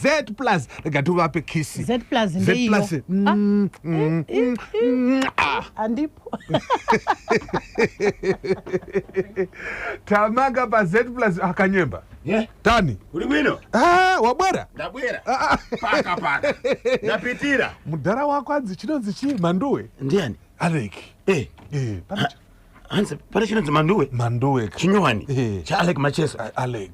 Z plus rega tivape kisi. Z plus Z ndeiyo. plus. Ah. Handipo. Tamanga pa Z plus akanyemba. Yeah. Tani. Uri bwino? Ah, wabwera. Ndabwera. Paka paka. Ndapitira. Mudhara wako anzi chinonzi chii Manduwe? Ndiani? Alec. Eh, Eh, pane hanzi pane chinonzi Manduwe. Manduwe. Chinyowani. Eh. Cha Alec Macheso. Alec.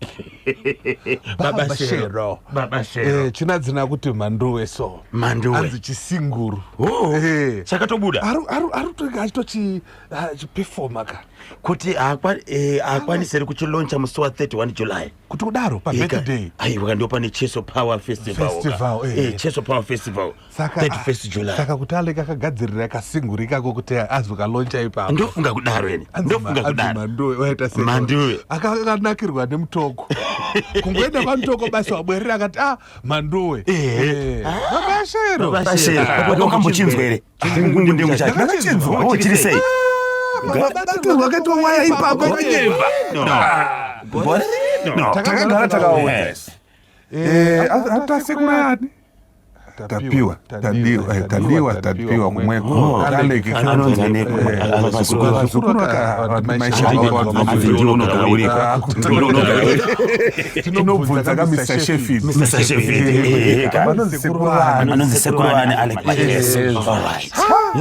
Baba Shero. Baba Shero. Eh, chinadzina kuti Manduwe so. Manduwe. Anzi chisinguru. Oh. Eh. Chakatobuda. Ari ari kutoga achitochi achipefoma ka. Kuti haakwanisi ri kuchilauncha musi wa 31 July. Kuti kudaro pa birthday. Aiwa ndipo pane Cheso Power Festival. Festival, eh. Eh, Cheso Power Festival. Saka 31st July. Saka kuti Alec akagadzirira kasinguru ikako kuti azokaloncha ipapo. Ndofunga kudaro ene. Anzi Ndofunga kudaro. Manduwe waita sei? Manduwe. Akanakirwa nemutoko. Kungoenda kwamutoko basi wabwerera akati ah Manduwe. Eh. Eh. Baba Shero. Baba Shero. Wakambochinzwa here? Chingungu chacho. Ndakachinzwa. Oh, chiri sei? Babatirwa waya ipapo Kanyemba. No. Bora no. Takagara takaona. Yes. Eh, atasekura ani? Tapiwa, Tadiwa, eh, Tadiwa, Tapiwa kumweko. Alec Anonzi aneko. Vazukuru. Vazukuru maisha Hanzi ndiwe unogara uriko. Ndiwe unogara uriko. Tinobvunza ka Mr. Sheffield. Mr. Sheffield. Eh, eh, Vanonzi sekuru vani. Anonzi sekuru vani Alec Macheso. All right.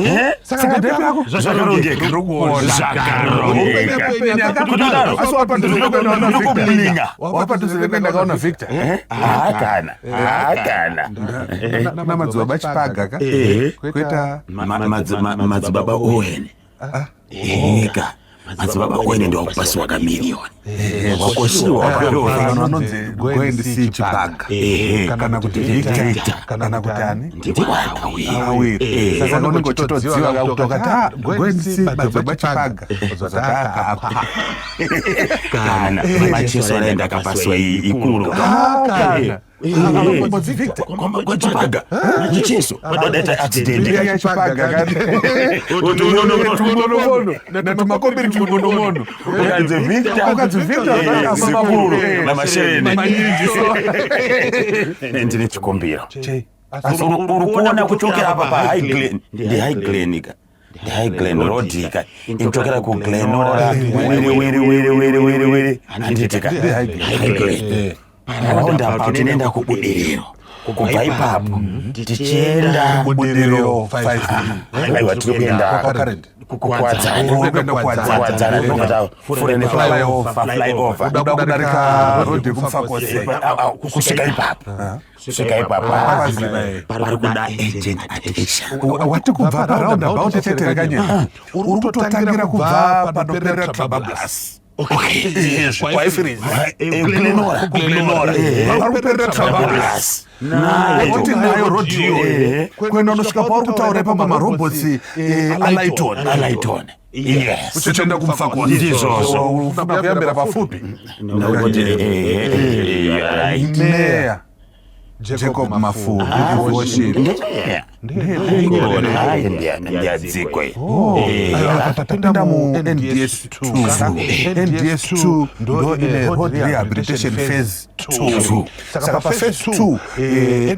Eh? Saka ndepi yako? Zvakarongeka. Ndinokuona. Zvakarongeka. Kudaro. Asi wapadhuze kwenda unaona Victor. Ndinokublinga. Wapadhuze kwenda kaona Victor. Eh? Haakana. Haakana. Na madzibaba Chipaga ka? Eh. Kuita Madzibaba Owen. Eka. Madzibaba Owen ndiwakupasiwa kamiliyoni. Wakosiwa. anonzi go and see Chipaga. Eh. Kana kuti Victor. Kana kuti ani? Ndiwawiri. Awiri. Saka unenge uchitodziwa kakutoka kuti ah, go and see madzibaba Chipaga. Zvataka apa. Kana. Macheso araenda akapasiwa ikuru. Ah, kana. Anombonzi Victor. Kwachipaga. Macheso. Wadaita accident. Ndiye Chipaga kani. Tungonomono. Natumakombiri tungonomono. Ukanzi Victor. Ukanzi Victor, Eh, apa sekuru. makuru. Eh, Namashene. Manyinji so. Ndine chikumbiro. Asi uri kuona kuchokera apa pa High Glen. Ndi High Glen ka. Ndi High Glen road ka. Inchokera ku Glenora. Wiri wiri wiri wiri wiri wiri. Handiti ka. High Glen. Roundabout inoenda kuBudiriro. Kubva ipapo tichienda Budiriro 5. aiwa tiri kuenda Kwa current. kuKwadzana. Kuenda Kuwadzana. Kuwadzana tinobva tafura Flyover. neflyover. Uda kudarika road yekuMufakose. Kusvika ipapo. Kusvika ipapo. Paziva, eh. Pari kuda urgent attention. Wati kubva paroundabout chete rekanyemba uri kutotangira kubva panoperera Trabablas. Okay. Kwaifirizi. Glenora. Glenora. Pari kuperera Trabablas. Nayo. Oti nayo road iyo. Eh. Kuenda unosvika pauri kutaura ipapo marobots aLighton. Alighton. Yes. Uchienda kuMufakose. Ndizvozvo. Ufuna kuyambira pafupi. Nokuti you're right. Meya Jacob Mafume. Worship. Hayi ndiyadzikwe. Tapinda mu NDS 2. NDS 2 ndo ine road rehabilitation phase 2. Saka pa phase 2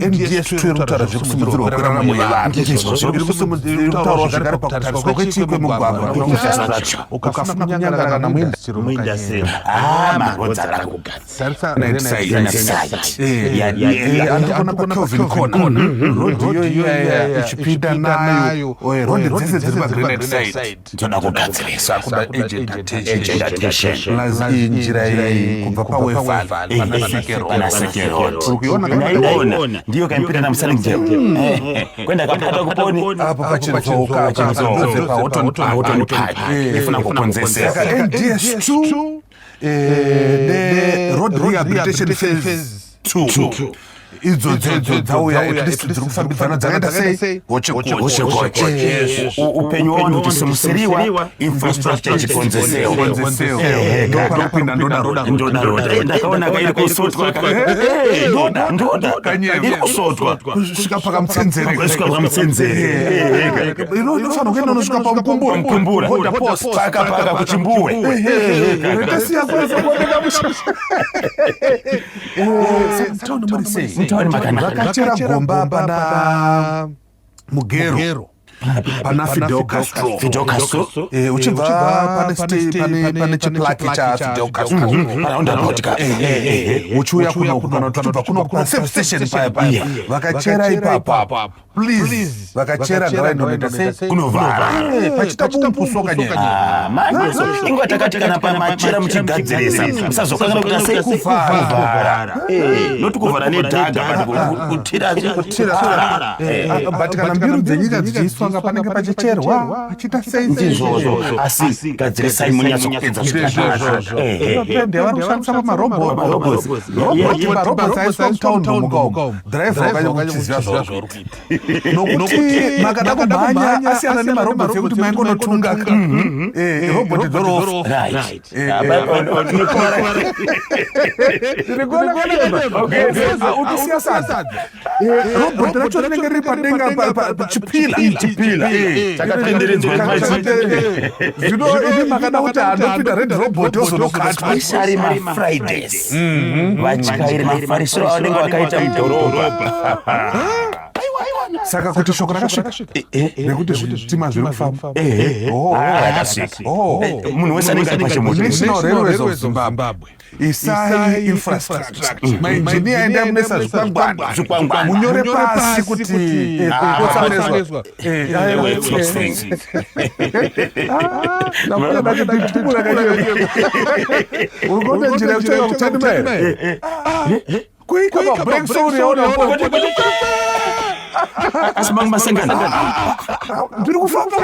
NDS 2 iri kutaura zvekusimudzirwa kweraramo yevanhu. Iri kutaurawo zvakare pakutariswa kwechii kwemugwagwa. Infrastructure. Ukafuna kunyangara kana muindastry Muindastry. Ah, marodzi ada kugadzira. Site. Site. Andikuona paKelvin Corner. Road iyo iya ichipinda nayo. Road dzese dziri paGranite side. Ndoda kugadzirisa. Kuda urgent attention. Urgent attention. Plus iyi njira iyi kubva paWeval Pana Seke Road. Uri kuiona kana Ndaiona. Ndiyo kaipinda namusalingdale. Kwenda kapata kuponi. apo pachinzouka Pachinzouka. paHoughton Park. Houghton Park. Ifuna kukonzesesa. Saka NDS 2 ne road rehabilitation phase 2 idzo dzedzo dzauya at least dziri kufambidzana dzakaita sei Hoche koche. Upenyu wavanhu kuti simusiriwa infrastructure ichikonzesewa. Ndoparikupinda ndoda road. Ndoda road. Ndakaona kairi kusotwa. Ndoda ndoda. Iri kusotwa. Kusvika pakamutsendzere. Kusvika pakamutsendzere. Inofanira kuenda unosvika paMukumbura. Mukumbura. Border post. Paka paka kuChimbuwe. Rekasiya kwese kuoneka musha. Taona muri sei? Mutauni makanaka. Vakachera gomba pana Mugero, pana Fidel Castro. Fidel Castro. Uchibva pane chiplaki chaFidel Castro. Paroundabout ka. Uchiuya kunoku, kana kuti uchibva kunoku paservice station paya paya, vakachera ipapo. Please, vakachera ngavaindonoita sei? Kunovhara. Pachita bumpu kanyaya. Ah, manje so inguva takati kana pamachera muchigadzirisa, musazokanganwa kuita sei? Kuvhara. Kuvhara. Not kuvhara nedhaga, but kutira. Kutira. But kana mbiru dzenyika dzichiiswa, nga panenge pachicherwa, pachiita sei. Ndizvozvo, asi gadzirisai munyatsokupedza zvakanaka. Pende vari kushandisa pamarobot. Marobots. Robot, marobots aiswa mutaundi muka umu, dhiraivha wakanya kuchiziva zvauri kuita, nokuti makada kumhanya asiyana nemarobots ekuti maingonotunga. Robot dzorofa. Right. Utisiya sadza. Robot racho rinenge riri padenga chipila. Chipila. Chakatenderedzwa. Zvino imi makada kuti handopinda red robot, yozonokatwa. Especially maFridays, vatyairi mafarisiro avanenge vakaita mudhorobha. Saka kuti shoko rakasvika nekuti zvitima zviri kufamba. Oh. Rakasvika. Oh. Munhu wese anenge ari pachimuti. National Railways of Zimbabwe, isai infrastructure. Mainjiniya, endai munoisa zvikwangwani. Zvikwangwani. Munyore pasi kuti kotsameswa. Ewe, stop saying. Urikuona njira yekutsvaka kutandima here? Kuika mabreaks uriyaona. Asi mangu masangana. Ndiri kufamba.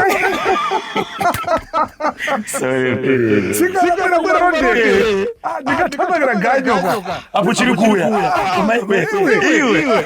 Tsinga kumarondeke, ndikatambakira ganyoka. Apo chiri kuuya. Iwe.